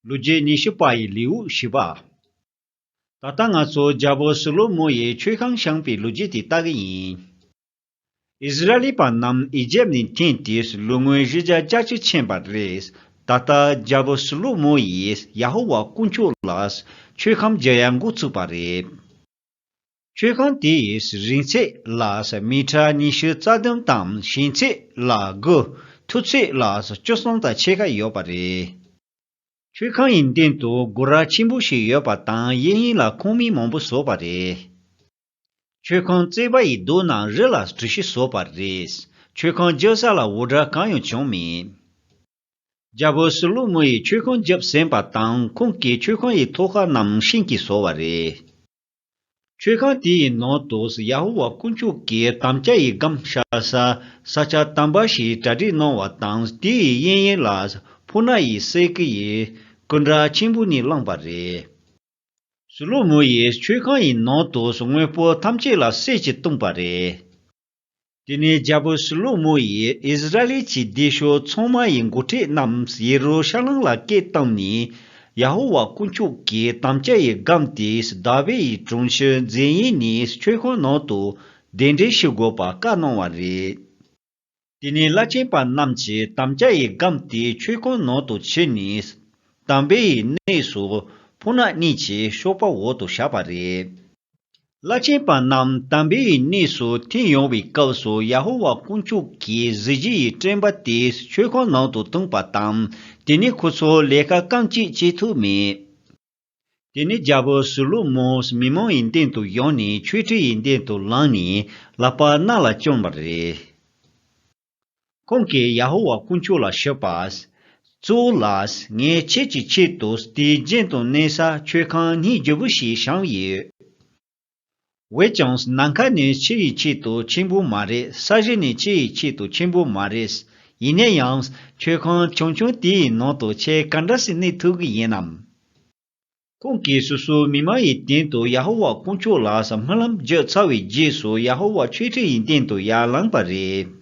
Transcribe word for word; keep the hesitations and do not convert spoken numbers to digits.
ལོ་རྒྱུས་ཉི་ཤུ་པ་ཡི་ལེའུ་བཞི་པ། ད་ལྟ་ང་ཚོ་རྒྱལ་པོ་སོ་ལོ་མོ་ཡིས་མཆོད་ཁང་བཞེངས་པའི་ལོ་རྒྱུས་དེ་ལྟ་གི་ཡིན། ཨིསི་ར་ཨེལ་པ་རྣམས་ཨི་ཇེབ་ནས་འཐེན་ཏེ་ལོ་ངོ་བཞི་བརྒྱ་ལྔ་བཅུ་ཕྱིན་པ་རེད། ད་ལྟ་རྒྱལ་པོ་སོ་ལོ་མོ་ཡིས་ཡ་ཧོ་ཝཱ་དཀོན་མཆོག་ལ་མཆོད་ཁང་བརྒྱབ་ཡ་འགོ་ཚུགས་པ་རེད། མཆོད་ཁང་དེའི་རིང་ཚད་ལ་མི་ཊར་ཉི་ཤུ་རྩ་བདུན་དང་ཞེང་ཚད་ལ་དགུ། མཐོ་ཚད་ལ་བཅུ་གསུམ་དང་ཕྱེད་ཀ་ཡོད་པ་རེད། མཆོད་ཁང་ཡི་མདུན་དུ་སྒོ་ར་ཆེན་པོ་ཞིག་ཡོད་པ་དང་གཡས་གཡོན་ལ་ཁང་མིག་མང་པོ་བཟོས་པ་རེད། མཆོད་ཁང་རྩིག་པ་ཡི་རྡོ་རྣམས་རི་ལ་གྲུ་བཞི་བཟོས་པ་རེད། མཆོད་ཁང་རྒྱག་ས་ལ་འུར་སྒྲ་གང་ཡང་བྱུང་མེད། རྒྱལ་པོ་སོ་ལོ་མོ་ཡིས་མཆོད་ཁང་བརྒྱབ་ཟིན་པ་དང་ཁོང་གིས་མཆོད་ཁང་ཡི་ཐོག་ཁ་རྣམས་ཤིང་གིས་བཟོས་པ་རེད། མཆོད་ཁང་དེ་ཡི་ནང་དུ་ཡ་ཧོ་ཝཱ་དཀོན་མཆོག་གི་དམ་བཅའ་ཡི་སྒམ་བཞག་ས་ས་ཆ་དམ་པ་ཞིག་གྲ་སྒྲིག་གནང་བ་དང་དེ་ཡི་གཡས་གཡོན་ལ་ཕོ་ཉ་ཡི་སྲས་སྐུ་ཡི་སྐུ་འདྲ་ཆེན་པོ་གཉིས་བླངས་པ་རེད། སོ་ལོ་མོ་ཡིས་མཆོད་ཁང་ཡི་ནང་དུ་དངོས་པོ་ཐམས་ཅད་ལ་གསེར་གྱིས་བཏུམས་པ་རེད། དེ་ནས་རྒྱལ་པོ་སོ་ལོ་མོ་ཡིས་ཨིསི་ར་ཨེལ་གྱི་སྡེ་ཤོག་ཚང་མ་ཡི་འགོ་ཁྲིད་རྣམས་ཡེ་རུ་ཤ་ལེམ་ལ་སྐད་བཏང་ནས་ཡ་ཧོ་ཝཱ་དཀོན་མཆོག་གི་དམ་བཅའ་ཡི་སྒམ་དེ་དཱ་བིད་ཡི་གྲོང་ཁྱེར་མཛེས་ཡིན་ནས་མཆོད་ཁང་ནང་དུ་གདན་འདྲེན་ཞུ་དགོས་པ་བཀའ་གནང་བ་རེད། དེ་ནས་བླ་ཆེན་པ་རྣམས་ཀྱིས་དམ་བཅའ་ཡི་སྒམ་དེ་མཆོད་ཁང་ནང་དུ་ཁྱེར་ནས་དམ་པའི་གནས་སུ་ཕོ་ཉ་གཉིས་ཀྱི་གཤོག་པ་འོག་ཏུ་བཞག་པ་རེད། བླ་ཆེན་པ་རྣམས་དམ་པའི་གནས་སུ་འཐེན་ཡོང་བའི་སྐབས་སུ་ཡ་ཧོ་ཝཱ་དཀོན་མཆོག་གི་གཟི་བརྗིད་ཡི་སྤྲིན་པ་དེ་མཆོད་ཁང་ནང་དུ་ཐོན་པ་དང་དེ་ནས་ཁོ་ཚོ་ལས་ཀ་རྐང་གཅིག་བྱེད་ཐུབ་མེད། དེ་ནས་རྒྱལ་པོ་སོ་ལོ་མོས་མི་མང་ཡི་མདུན་དུ་ཡོང་ནས་མཆོད་ཁྲི་ཡི་མདུན་དུ་ལངས་ནས་ལག་པ་སྣ་ལ་བརྐྱངས་པ་རེད། ཁོང་གིས་ཡ་ཧོ་ཝཱ་དཀོན་མཆོག་ལ་ཞུས་པ། གཙོ་བོ་ལགས། ངས་ཁྱེད་ཀྱི་ཆེད་དུ་དེའི་རྒྱན་དུ་གནས་ས་མཆོད་ཁང་སྙིང་རྗེ་པོ་ཞིག་བཞེངས་ཡོད། འོན་ཀྱང་ནམ་མཁའ་ནི་ཁྱེད་ཀྱི་ཆེད་དུ་ཆེན་པོ་མ་རེད། ས་གཞི་ནི་ཁྱེད་ཀྱི་ཆེད་དུ་ཆེན་པོ་མ་རེད། ཡིན་ན་ཡང་མཆོད་ཁང་ཆུང་ཆུང་དེའི་ནང་དུ་ཁྱེད་ག་འདྲ་སེ་གནས་ཐུབ་ཀྱི་ཡིན་ནམ། ཁོང་གིས་སོ་སོའི་མི་མང་ཡི་སྟེང་དུ་ཡ་ཧོ་ཝཱ་དཀོན་མཆོག་ལ་སྨོན་ལམ་བརྒྱབ་ཚར་བའི་རྗེས་སུ་ཡ་ཧོ་ཝཱ་མཆོད་ཁྲི་ཡི་སྟེང་དུ་ཡར་ལངས་པ་རེད།